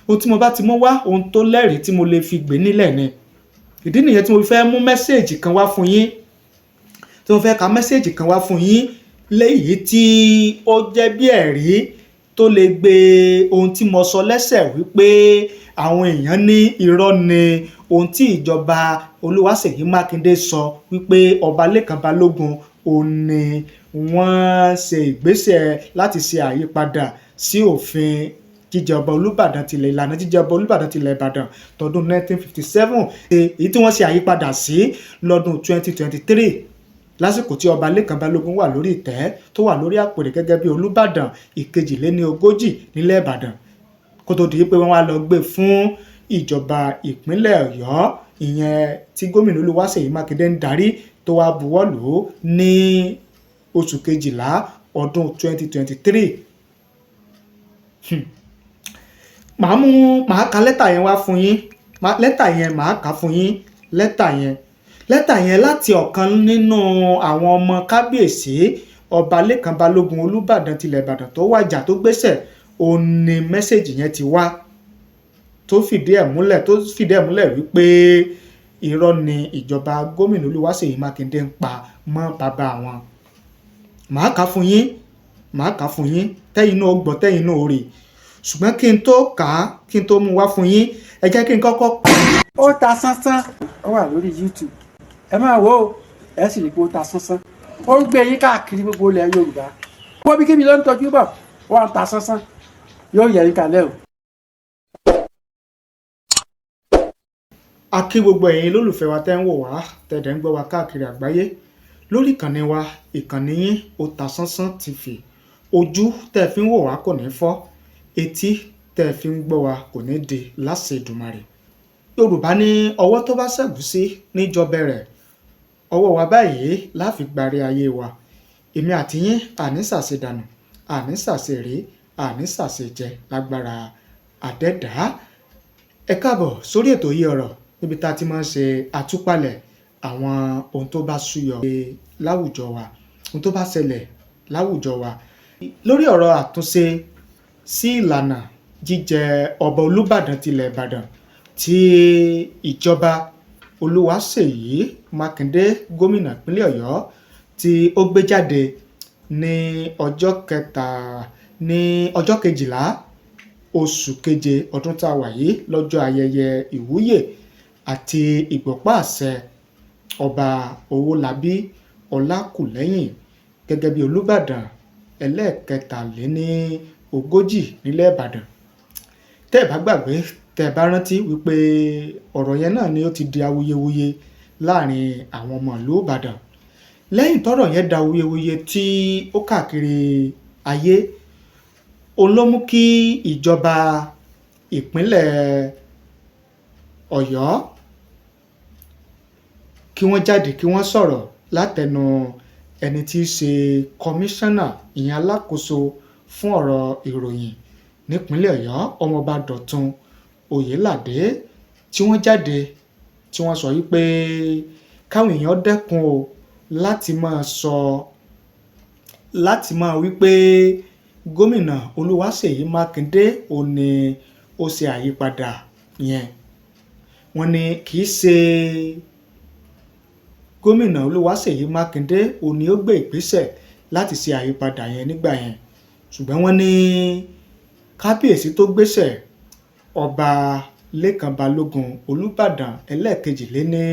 Ohun tí mo bá ti mú wá, ohun tó lẹ́rìí tí mo lè fi gbé nílẹ̀ ni. Ìdí nìyẹn tí mo fẹ́ mú message kan wá fún yín, tí mo fẹ́ ka message kan wá fún yín léyìí tí ó jẹ́ bí ẹ̀rí tó lè gbé ohun tí mo sọ lẹ́sẹ̀, wípé àwọn èèyàn ní irọ́ ni ohun tí ìjọba Olúwaṣèyí Mákindé sọ, wípé Ọba Lékan Balógun òun ni wọ́n ṣe ìgbésẹ̀ láti ṣe àyípadà sí òfin jíjẹ ọba Olúbàdàn tilẹ̀, ìlànà jíjẹ ọba Olúbàdàn tilẹ̀ Ìbàdàn tọdún 1957, èyí tí wọ́n ṣe àyípadà sí lọ́dún 2023, lásìkò tí Ọba Lékan Balógun wà lórí ìtẹ́, tó wà lórí àpèrè gẹ́gẹ́ bí Olúbàdàn ìkejìléníogójì nílẹ̀ Ìbàdàn, kó tó di pé wọ́n wá lọ gbé fún ìjọba ìpínlẹ̀ Ọ̀yọ́, ìyẹn tí gómìnà Olúwaṣèyí Mákindé ń darí, tó wá buwọ́ lù ú ní oṣù kejìlá ọdún 2023. Màá mú, màá ka lẹ́tà yẹn wá fún yín. Lẹ́tà yẹn, màá kà fún yín. Lẹ́tà yẹn láti ọ̀kan nínú àwọn ọmọ kábíyèsí Ọba Lékan Balógun, Olúbàdàn tilẹ̀ Ìbàdàn tó wàjà, tó gbéṣẹ̀, òun ni message yẹn ti wá, tó fìdí ẹ̀ múlẹ̀ wípé irọ́ ni ìjọba gómìnà Olúwaṣèyí Mákindé ń pa mọ́ bàbá wọn. Màá kà fún yín, màá kà fún yín, tẹ́yin náà ó gbọ́, tẹ́yin náà ó rí. Ṣùgbọ́n kí n tó kà á, kí n tó mú wá fún yín, ẹ jẹ́ kí n kọ́kọ́. Ó ta sánsán. Ó wà lórí YouTube, ẹ máa wò ó, ẹ sì rí i pé ó ta sánsán. Ó ń gbé yín káàkiri gbogbo ilẹ̀ Yorùbá. Wọ́n bí kíbi ló ń tọ́jú bọ̀, wọ́n ń ta sánsán, yóò yẹ yín kalẹ̀ o. A kí gbogbo ẹ̀yin lólùfẹ́ wa tẹ́ ń wò wá, tẹ́ dẹ̀ ń gbọ́ wa káàkiri àgbáyé lórí ìkànnì wa, ìkànnì yín, Otasansan TV. Ojú tẹ́ fi ń wò wá kò ní fọ́, etí tẹ́ fi ń gbọ́ wa kò ní di láṣẹ Èdùmàrè. Yorùbá ní ọwọ́ tó bá ṣẹ̀gúsí níjọba rẹ̀, ọwọ́ wa báyìí láfi gbárí ayé wa. Èmi àti yín, àní ṣàṣedànù, àní ṣàṣeré, àní ṣàṣejẹ lágbára àdẹ́dàá. Ẹ káàbọ̀ sórí ètò yìí, ọ̀rọ̀ níbi tá a ti máa ń ṣe àtúpalẹ̀ àwọn ohun tó bá súyọ láwùjọ wa, ohun tó bá ṣẹlẹ̀ láwùjọ wa lórí ọ̀rọ̀ àtúnṣe sí ìlànà jíjẹ ọba Olúbàdàn tilẹ̀ Ìbàdàn tí ìjọba Olúwaṣèyí Mákindé, gómìnà ìpínlẹ̀ Ọ̀yọ́, tí ó gbé jáde ní ọjọ́ kẹta, ní ọjọ́ 12 oṣù keje ọdún tá a wà yìí, lọ́jọ́ ayẹyẹ ìwúyè àti ìgbọ̀pá àṣẹ Ọba Owólabí Ọlákùlẹ́hìn gẹ́gẹ́ bí Olúbàdàn ẹlẹ́ẹ̀kẹtàléní ogójì nílẹ̀ Ìbàdàn. Tẹ́ ẹ̀ bá gbàgbé, tẹ́ ẹ bá rántí wípé ọ̀rọ̀ yẹn náà ni ó ti di awuyewuye láàrin àwọn ọmọ ìlú Ìbàdàn. Lẹ́yìn tọ́rọ̀ yẹn da awuyewuye tí ó káàkiri ayé, òun ló mú kí ìjọba ìpínlẹ̀ Ọ̀yọ́ kí wọ́n jáde, kí wọ́n sọ̀rọ̀ látẹnu ẹni tí í ṣe kọmíṣánná, ìyẹn alákòóso fún ọ̀rọ̀ ìròyìn nípínlẹ̀ Ọ̀yọ́, Ọmọọba Dọ̀tun Oyèládé, tí wọ́n jáde, tí wọ́n sọ wípé káwọn èèyàn dẹ́kun o láti máa sọ, láti máa wípé gómìnà Olúwaṣèyí Mákindé ò ní ó ṣe àyípadà yẹn. Wọ́n ní kì í ṣe gómìnà Olúwaṣèyí Mákindé ò ní ó gbé ìgbésẹ̀ láti ṣe àyípadà yẹn nígbà yẹn, ṣùgbọ́n wọ́n ní kábíyèsí tó gbéṣẹ̀, Ọba Lékan Balógun, Olùbàdàn ẹlẹ́ẹ̀kejìléní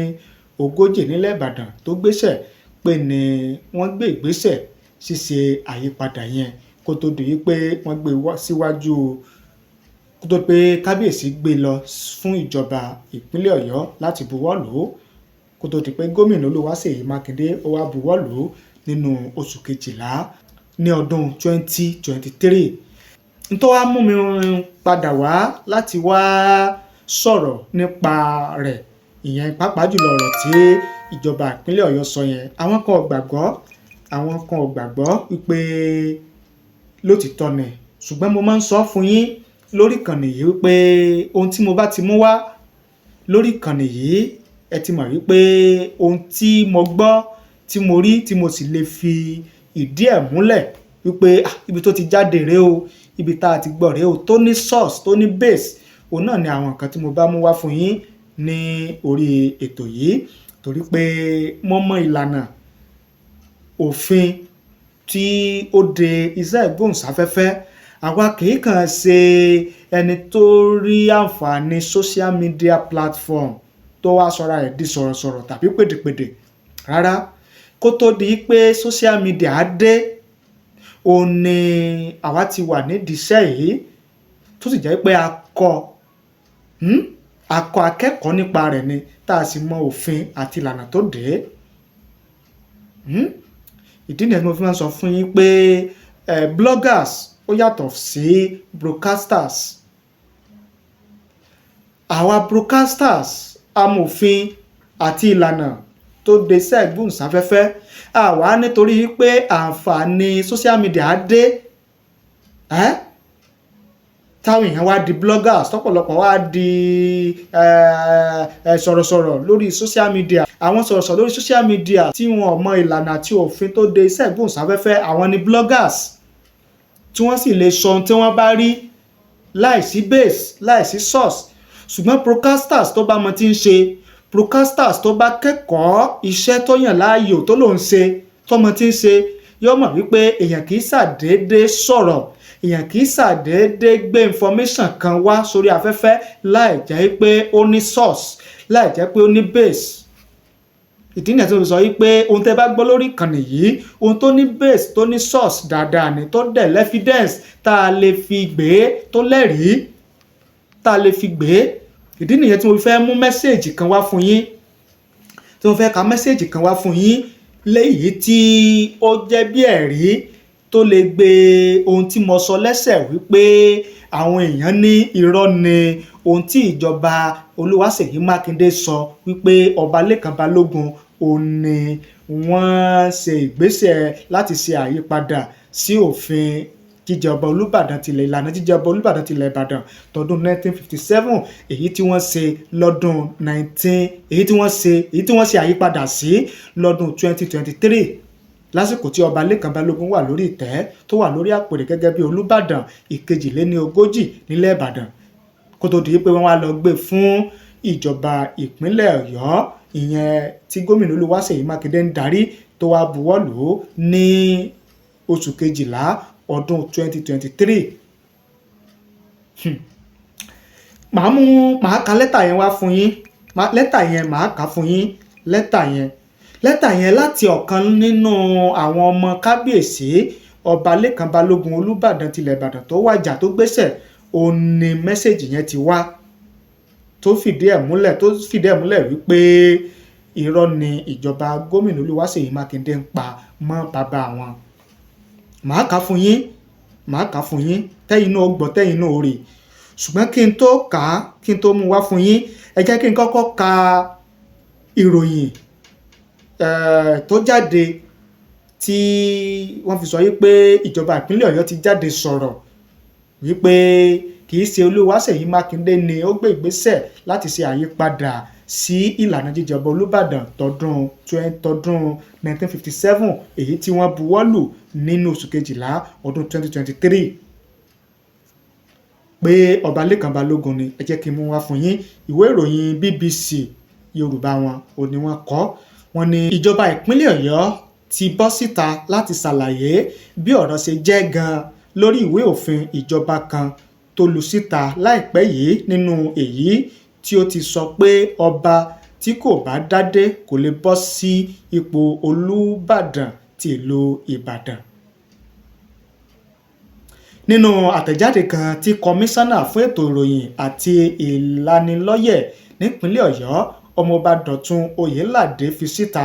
ogójì nílẹ̀ Ìbàdàn tó gbéṣẹ̀, pé ní wọ́n gbé ìgbésẹ̀ ṣíṣe àyípadà yẹn, kó tó di wípé wọ́n gbé wá síwájú, kó tó di pé kábíyèsí gbé lọ fún ìjọba ìpínlẹ̀ Ọ̀yọ́ láti buwọ́ lù ú, kó tó di pé gómìnà Olúwaṣèyí Mákindé ó wá buwọ́ lù ú nínú oṣù kejìlá ní ọdún 2023. Nítorí wàá mú mi padà wá láti wá sọ̀rọ̀ nípa rẹ̀, ìyẹn pàápàá jùlọ ọ̀rọ̀ tí ìjọba ìpínlẹ̀ Ọ̀yọ́ sọ yẹn, àwọn kan ò gbàgbọ́, àwọn kan ò gbàgbọ́ wípé lótìtọ́ ni. Ṣùgbọ́n mo máa ń sọ fún yín lórí ìkànnì yìí wípé ohun tí mo bá ti mú wá lórí ìkànnì yìí, ẹ ti mọ̀ wípé ohun tí mo gbọ́, tí mo rí, tí mo sì lè fi ìdí ẹ̀ múlẹ̀ wípé ibi tó ti jáde rèé o, ibi tá a ti gbọ́ rèé o, tó ní source, tó ní base. Òun náà ni àwọn nǹkan tí mo bá mú wá fún yín ní orí ètò yìí, torí pé mo mọ ìlànà òfin tí ó de iṣẹ́ ìgbóhùnsáfẹ́fẹ́. Àwa kì í kàn ṣe ẹni tó rí àǹfààní social media platform tó wá sọra ẹ̀ di sọ̀rọ̀sọ̀rọ̀ tàbí pèdèpèdè rárá. Kó tó di pé social media dé, òun ni àwa ti wà nídìí iṣẹ́ yìí, tó sì jẹ́ pé a kọ́ akẹ́kọ̀ọ́ nípa rẹ̀ ni, tá a sì mọ òfin àti ìlànà tó dé. Ìdí nìyẹn tí mo fi máa ń sọ fún yín pé bloggers ó yàtọ̀ sí broadcasters. Àwa broadcasters, amòfin àti ìlànà tó de iṣẹ́ ìgbóhùnsáfẹ́fẹ́. Àwa nítorí pé àǹfààní social media dé táwọn èèyàn wá di bloggers, tọ́pọ̀lọpọ̀ wá di sọ̀rọ̀sọ̀rọ̀ lórí social media. Àwọn sọ̀rọ̀sọ̀rọ̀ lórí social media tí wọn ò mọ ìlànà àti òfin tó de iṣẹ́ ìgbóhùnsáfẹ́fẹ́, àwọn ni bloggers, tí wọ́n sì lè sọ ohun tí wọ́n bá rí láìsí base, láìsí source. Ṣùgbọ́n broadcasters tó bá mọ tí ń ṣe, broadcasters tó bá kẹ́kọ̀ọ́ iṣẹ́ tó yàn láàyò tó lòún ṣe, tọmọ tí ń ṣe, yóò mọ̀ wípé èèyàn kì í ṣàdédé sọ̀rọ̀, èèyàn kì í ṣàdédé gbé information kan wá sórí afẹ́fẹ́ láì jẹ́ pé ó ní source, láì jẹ́ pé ó ní base. Ìdí nìyẹn tí mo sọ wípé ohun tẹ́ bá gbọ́ lórí ìkànnì yìí, ohun tó ní base, tó ní source dáadáa ni, tó dẹ̀ evidence tá a lè fi gbé, tó lẹ́rìí tá a lè fi gbé. Ìdí nìyẹn tí mo fẹ́ mú message kan wá fún yín, tí mo fẹ́ ka message kan wá fún yín léyìí tí ó jẹ́ bí ẹ̀rí tó lè gbé ohun tí mo sọ lẹ́sẹ̀, wípé àwọn èèyàn ní irọ́ ni ohun tí ìjọba Olúwaṣèyí Mákindé sọ, wípé ọba Lékan Balógun òun ni wọ́n ṣe ìgbésẹ̀ láti ṣe àyípadà sí òfin jíjẹ ọba Olúbàdàn tilẹ̀, ìlànà jíjẹ ọba Olúbàdàn tilẹ̀ Ìbàdàn tọdún 1957, èyí tí wọ́n ṣe lọ́dún 19 èyí tí wọ́n ṣe èyí tí wọ́n ṣe àyípadà sí lọ́dún 2023, lásìkò tí ọba Lékan Balógun wà lórí ìtẹ́, tó wà lórí àpèrè gẹ́gẹ́ bí Olúbàdàn ìkejìléníogójì nílẹ̀ Ìbàdàn, kó tó di pé wọ́n wá lọ gbé fún ìjọba ìpínlẹ̀ Ọ̀yọ́, ìyẹn tí gómìnà Olúwaṣèyí Mákindé ń darí, tó wá buwọ́ lù ú ní oṣù kejìlá ọdún 2023. Màá ka lẹ́tà yẹn wá fún yín. Lẹ́tà yẹn, màá kà fún yín. Lẹ́tà yẹn láti ọ̀kan nínú àwọn ọmọ kábíyèsí ọba Lékan Balógun, Olúbàdàn tilẹ̀ Ìbàdàn tó wàjà, tó gbéṣẹ̀, òun ni message yẹn ti wá, tó fìdí ẹ̀ múlẹ̀ wípé irọ́ ni ìjọba gómìnà Olúwaṣèyí Mákindé ń pa mọ́ bàbá wọn. Màá kà fún yín, màá kà fún yín, tẹ́yin náà ó gbọ́, tẹ́yin náà ó rí. Ṣùgbọ́n kí n tó kà á, kí n tó mú wá fún yín, ẹ jẹ́ kí n kọ́kọ́ ka ìròyìn tó jáde tí wọ́n fi sọ wípé ìjọba ìpínlẹ̀ Ọ̀yọ́ ti jáde sọ̀rọ̀ wípé kì í ṣe Olúwaṣèyí Mákindé ni ó gbé ìgbésẹ̀ láti ṣe àyípadà sí ìlànà jíjọba Olúbàdàn tọdún 1957, èyí tí wọ́n buwọ́ lù nínú oṣù kejìlá ọdún 2023, pé ọba Lékan Balógun ni. Ẹ jẹ́ kí n mú wá fún yín. Ìwé ìròyìn BBC Yorùbá wọn ò ní wọ́n kọ. Wọ́n ní ìjọba ìpínlẹ̀ Ọ̀yọ́ ti bọ́ síta láti ṣàlàyé bí ọ̀rọ̀ ṣe jẹ́ gan-an lórí ìwé òfin ìjọba kan tó lu síta láìpẹ́ yìí, nínú èyí tí ó ti sọ pé ọba tí kò bá dádé kò lè bọ́ sí ipò Olúbàdàn ti ìlú Ìbàdàn. Nínú àtẹ̀jáde kan tí kọmíṣánná fún ètò ìròyìn àti ìlanilọ́yẹ̀ nípìnlẹ̀ Ọ̀yọ́, Ọmọọba Dọ̀tun Oyèládé, fi síta,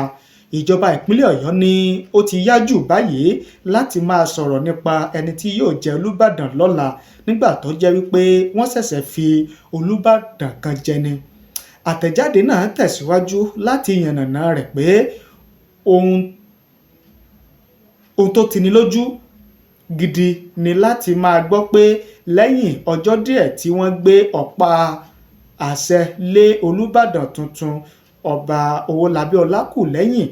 ìjọba ìpínlẹ̀ Ọ̀yọ́ ní ó ti yá jù báyìí láti máa sọ̀rọ̀ nípa ẹni tí yóò jẹ́ Olúbàdàn lọ́la, nígbà tó jẹ́ wípé wọ́n ṣẹ̀ṣẹ̀ fi Olúbàdàn kan jẹ ni. Àtẹ̀jáde náà tẹ̀síwájú láti yànnàná rẹ̀ pé ohun tó tini lójú gidi ni láti máa gbọ́ pé lẹ́yìn ọjọ́ díẹ̀ tí wọ́n gbé ọ̀pá àṣẹ lé Olúbàdàn tuntun, Ọba Owólabí Ọlákúlẹ́hìn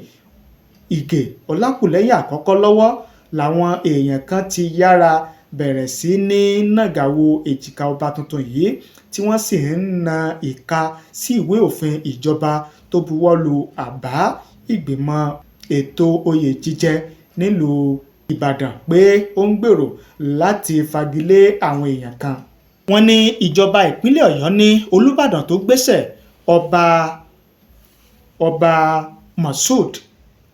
Ìgè Ọlákúlẹ́hìn àkọ́kọ́ lọ́wọ́, làwọn èèyàn kan ti yára bẹ̀rẹ̀ sí ní nàgà wo èjìká ọba tuntun yìí. tí wọ́n sì ń na ìka sí ìwé òfin ìjọba tó buwọ́ lu àbá ìgbìmọ̀ ètò oyè jíjẹ nílùú Ìbàdàn pé ó ń gbèrò láti fagilé àwọn èèyàn kan. Wọ́n ní ìjọba ìpínlẹ̀ Ọ̀yọ́ ní Olùbàdàn tó gbéṣẹ́, Ọba Moshood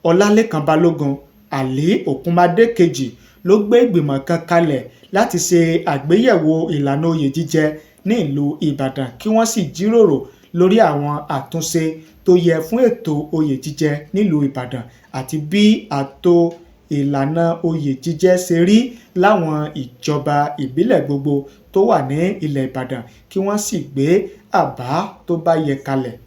Ọlálékan Balógun Ali Okunmade Kejì, ló gbé ìgbìmọ̀ kan kalẹ̀ láti ṣe àgbéyẹ̀wò ìlànà oyè jíjẹ ní ìlú Ìbàdàn, kí wọ́n sì jíròrò lórí àwọn àtúnṣe tó yẹ fún ètò oyè jíjẹ nílùú Ìbàdàn àti bí ààtò ìlànà oyè jíjẹ ṣe rí láwọn ìjọba ìbílẹ̀ gbogbo tó wà ní ilẹ̀ Ìbàdàn, kí wọ́n sì gbé àbá tó bá yẹ kalẹ̀.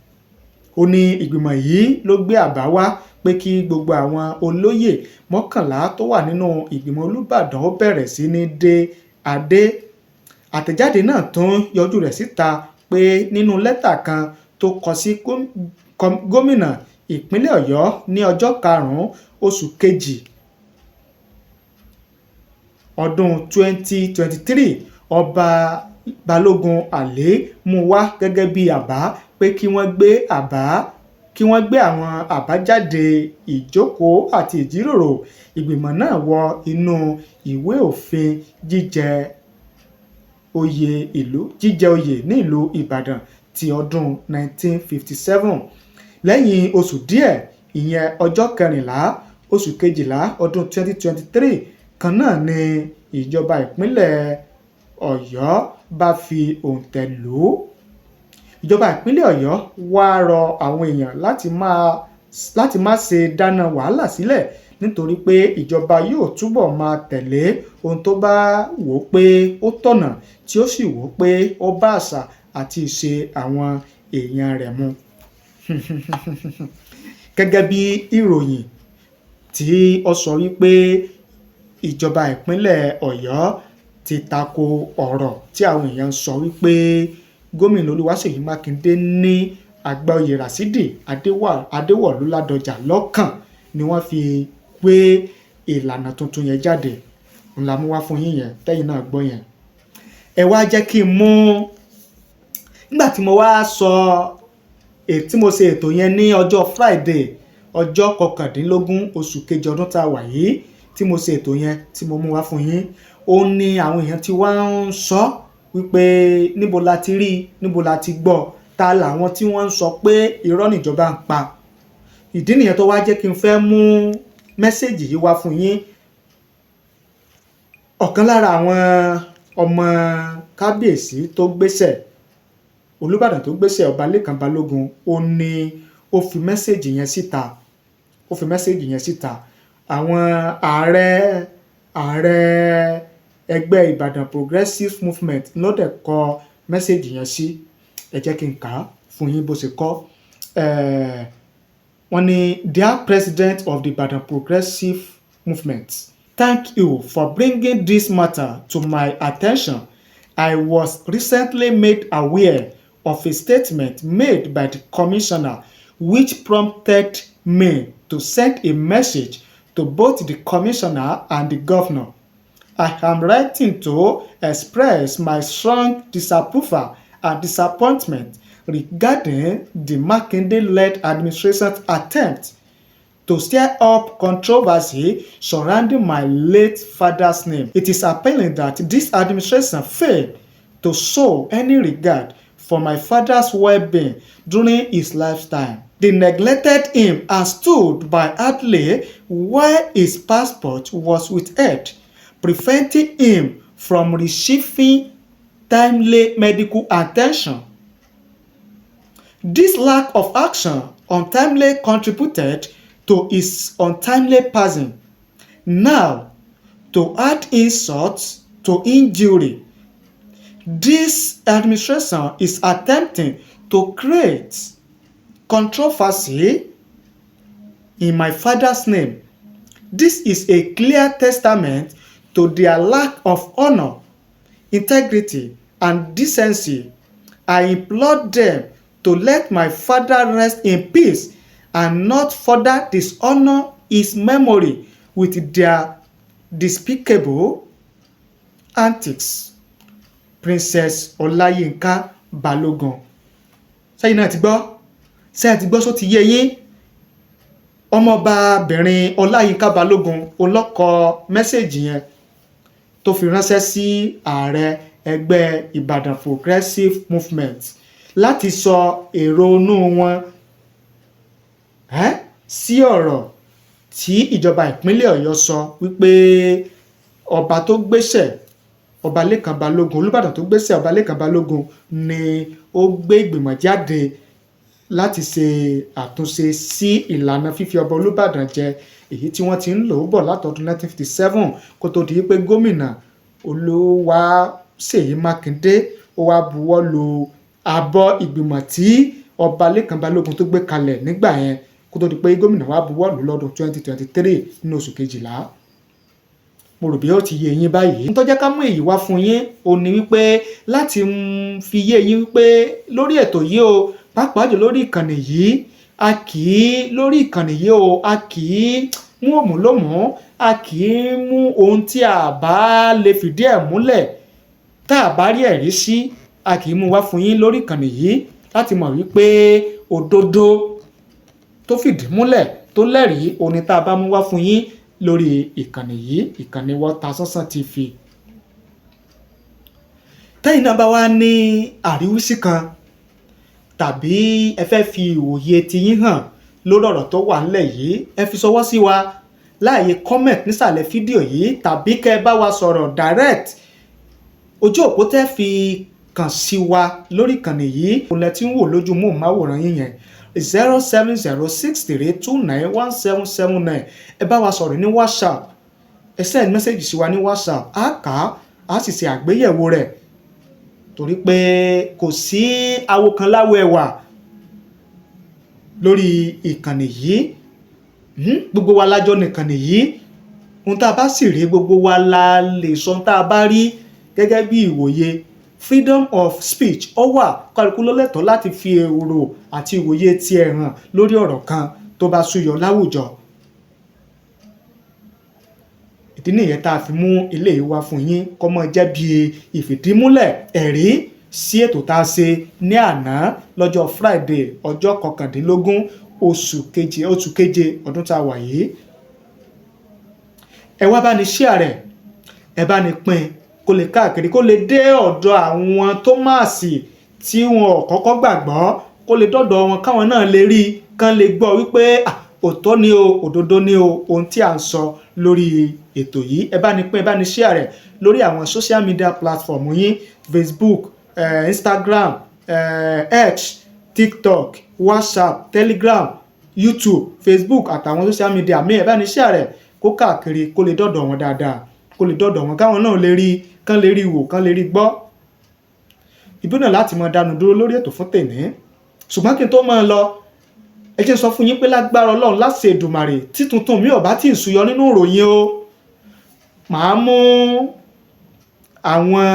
Ó ní ìgbìmọ̀ yìí ló gbé àbá wá pé kí gbogbo àwọn olóyè 11 tó wà nínú ìgbìmọ̀ Olúbàdàn ó bẹ̀rẹ̀ sí ní dé adé. Àtẹ̀jáde náà tún yọjú rẹ̀ síta pé nínú lẹ́tà kan tó kọ sí gómìnà ìpínlẹ̀ Ọ̀yọ́ ní ọjọ́ 5 oṣù kejì ọdún 2023, Ọba Balógun Ali mú wá gẹ́gẹ́ bí àbá pé kí wọ́n gbé àwọn àbájáde ìjókòó àti ìjíròrò ìgbìmọ̀ náà wọ inú ìwé òfin jíjẹ oyè ní ìlú Ìbàdàn ti ọdún 1957. Lẹ́yìn oṣù díẹ̀, ìyẹn ọjọ́ 14 oṣù kejìlá ọdún 2023 kan náà ni ìjọba ìpínlẹ̀ Ọ̀yọ́ bá fi òǹtẹ̀ lù ú. Ìjọba ìpínlẹ̀ Ọ̀yọ́ wá rọ àwọn èèyàn láti má ṣe dáná wàhálà sílẹ̀, nítorí pé ìjọba yóò túbọ̀ máa tẹ̀lé ohun tó bá wò pé ó tọ̀nà, tí ó sì wò pé ó bá àṣà àti ìṣe àwọn èèyàn rẹ̀ mu. Gẹ́gẹ́ bí ìròyìn tí ó sọ wípé ìjọba ìpínlẹ̀ Ọ̀yọ́ ti tako ọ̀rọ̀ tí àwọn èèyàn ń sọ wípé gómìnà Olúwaṣèyí Mákindé ní àgbà oyè Ràṣídì Adéwọ̀lú Ládọjà lọ́kàn ni wọ́n fi gbé ìlànà tuntun yẹn jáde. Ńlá mú wá fún yín yẹn, tẹ́yìn náà gbọ́ yẹn. Ẹ wá jẹ́ kí n mú nígbà tí mo wá sọ tí mo ṣe ètò yẹn ní ọjọ́ Friday, ọjọ́ 19 oṣù kejì ọdún tá a wà yìí, tí mo ṣe ètò yẹn tí mo mú wá fún yín, ó ní àwọn èèyàn tí wá ń sọ wípé níbo la ti rí, níbo la ti gbọ́, ta làwọn tí wọ́n ń sọ pé irọ́ níjọba ń pa. Ìdí nìyẹn tó wá jẹ́ kí n fẹ́ mú message yìí wá fún yín. Ọ̀kan lára àwọn ọmọ kábíyèsí tó gbéṣẹ̀, Olúbàdàn tó gbéṣẹ̀, Ọba Lékan Balógun, ó ní ó fi message yẹn síta. Ó fi message yẹn síta. Àwọn ààrẹ ẹgbẹ́ Ìbàdàn Progressive Movement ló dẹ̀ kọ message yẹn sí. Ẹ jẹ́ kí n kà á fún yín bó ṣe kọ. Wọ́n ní, "Dear President of the Ibadan Progressive Movement, thank you for bringing this matter to my attention. I was recently made aware of a statement made by the commissioner which prompted me to send a message to both the commissioner and the governor. I am writing to express my strong disapproval and disappointment regarding the Makinde-led administration's attempt to stir up controversy surrounding my late father's name. It is appalling that this administration failed to show any regard for my father's well-being during his lifetime. They neglected him and stood by idly while his passport was withheld, preventing him from receiving timely medical attention. This lack of action untimely contributed to his untimely passing. Now, to add insult to injury, this administration is attempting to create controversy in my father's name. This is a clear testament to their lack of honor, integrity, and decency. I implore them to let my father rest in peace and not further dishonor his memory with their despicable antics. Princess Ọláyínká Balógun. Sẹ́yìn náà ti gbọ́, sẹ́yìn ti gbọ́, só ti yé yín? Ọmọọbabìnrin Ọláyínká Balógun olọ́kọ message yẹn tó fi ránṣẹ́ sí ààrẹ ẹgbẹ́ Ìbàdàn Progressive Movement láti sọ èrò inú wọn sí ọ̀rọ̀ tí ìjọba ìpínlẹ̀ Ọ̀yọ́ sọ wípé ọba tó gbéṣẹ̀, ọba Lékan Balógun, Olúbàdàn tó gbéṣẹ̀, ọba Lékan Balógun, ni ó gbé ìgbìmọ̀ jáde láti ṣe àtúnṣe sí ìlànà fífi ọba Olúbàdàn jẹ, èyí tí wọ́n ti ń lò ó bọ̀ látọdún 1957, kó tó di pé gómìnà Olúwaṣèyí Mákindé ó wá buwọ́ lu àbọ̀ ìgbìmọ̀ tí ọba Lékan Balógun tó gbé kalẹ̀ nígbà yẹn, kó tó di pé gómìnà wá buwọ́ lù lọ́dún 2023 nínú oṣù kejìlá. Mo rò bí ó ti yé yín báyìí. Tó jẹ́ ká mú èyí wá fún yín ó ní wípé láti fi yé yín wípé lórí ètò yìí o, pàápàá jù lórí ìkànnì yìí, a kì í lórí ìkànnì yìí o, a kì í mú òmùlómùú, a kì í mú ohun tí a bá lè fìdí ẹ̀ múlẹ̀, tá a bá rí ẹ̀rí sí, a kì í mú wá fún yín lórí ìkànnì yìí, láti mọ̀ wípé òdodo tó fìdí múlẹ̀, tó lẹ́rìí, òní tá a bá mú wá fún yín lórí ìkànnì yìí, ìkànnì Otasansan TV. Tẹ́yìn náà bá wá ní àríwísí kan tàbí ẹ fẹ́ fi ìwòye tiyín hàn lórí ọ̀rọ̀ tó wà ńlẹ̀ yìí, ẹ fi ṣọwọ́ sí wa láàyè comment nísàlẹ̀ fídíò yìí, tàbí kẹ́ ẹ bá wa sọ̀rọ̀ direct. Ojú òpó tẹ́ fi kàn sí wa lórí ìkànnì yìí, òun lẹ ti ń wò lójú móhùnmáwòrán yín yẹn, 07063291779. Ẹ bá wa sọ̀rọ̀ ní WhatsApp, ẹ send message sí wa ní WhatsApp, á kà á, á sì ṣe àgbéyẹ̀wò rẹ̀, torí pé kò sí awo kan láwo ẹwà lórí ìkànnì yìí. Gbogbo wa lájọ nìkànnì yìí. Ohun tá a bá sì rí, gbogbo wa la lè sọ ohun tá a bá rí gẹ́gẹ́ bí ìwòye. Freedom of speech ó wà, kálukú ló lẹ́tọ̀ọ́ láti fi èrò àti ìwòye tiẹ̀ hàn lórí ọ̀rọ̀ kan tó bá súyọ láwùjọ. Ìdí nìyẹn tá a fi mú eléyìí wá fún yín, kó mọ́ jẹ́ bí ìfìdímúlẹ̀ ẹ̀rí sí ètò tá a ṣe ní àná lọ́jọ́ Friday, ọjọ́ 19 oṣù keje ọdún tá a wà yìí. Ẹ wá bá ní share rẹ̀, ẹ bá ní pín kó lè káàkiri, kó lè dé ọ̀dọ̀ àwọn Tómáàsì tí wọn ò kọ́kọ́ gbàgbọ́, kó lè dọ́dọ̀ wọn, káwọn náà lè rí, kán lè gbọ́ wípé òótọ́ ni o, òdodo ni o, ohun tí à ń sọ lórí ètò yìí. Ẹ bá ní pín, ẹ bá ní share rẹ̀ lórí àwọn social media platform yín: Facebook, Instagram, X, TikTok, WhatsApp, Telegram, YouTube, Facebook àtàwọn social media míì. Ẹ bá ní share rẹ̀ kó káàkiri, kó lè dọ́dọ̀ wọn dáadáa, kó lè dọ́dọ̀ wọn, káwọn náà lè rí, kán lè rí wò, kán lè rí gbọ́. Ìbí náà láti máa dánu dúró lórí ètò fún tèní. Ṣùgbọ́n kí n tó máa lọ, ẹ jẹ́ sọ fún yín pé lágbára Ọlọ́run, láṣẹ Èdùmàrè, tí tuntun mi ò bá tí ì súyọ nínú ìròyìn o, màá mú àwọn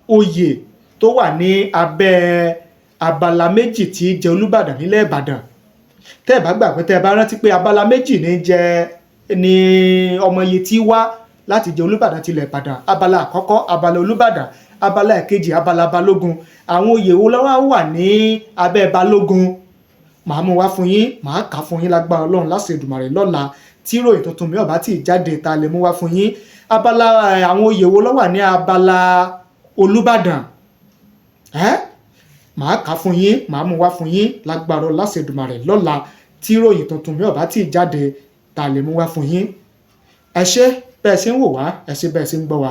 oyè tó wà ní abẹ́ abala méjì tí í jẹ Olúbàdàn nílẹ̀ Ìbàdàn. Tẹ́ ẹ bá gbàgbé, tẹ́ ẹ bá rántí pé abala méjì ní jẹ ní ọmọ iye tí wá láti jẹ Olúbàdàn tilẹ̀ Ìbàdàn. Abala àkọ́kọ́, abala Olúbàdàn. Abala ẹ̀kejì, abala Balógun. Àwọn oyè wo ló wá wà ní abẹ́ Balógun? Màá mú wá fún yín, màá kà fún yín lágbára Ọlọ́run, láṣẹ Èdùmàrè, lọ́la, tí ìròyìn tuntun mi ò bá tí ì jáde ta lè mú wá fún yín. Abala àwọn oyè wo ló wà ní abala Olúbàdàn ẹ́, màá kà fún yín, màá mú wá fún yín lágbára láṣẹ Èdùmàrè lọ́la, tí ìròyìn tuntun mi ò bá tí ì jáde ta lè mú wá fún yín. Ẹ ṣé bẹ́ẹ̀ ṣe ń wò wá, ẹ ṣé bẹ́ẹ̀ ṣe ń gbọ́ wá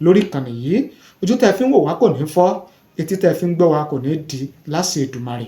lórí ìkànnì yìí. Ojú tẹ́ fi ń wò wá kò ní fọ́, etí tẹ́ fi ń gbọ́ wá kò ní di, láṣẹ Èdùmàrè.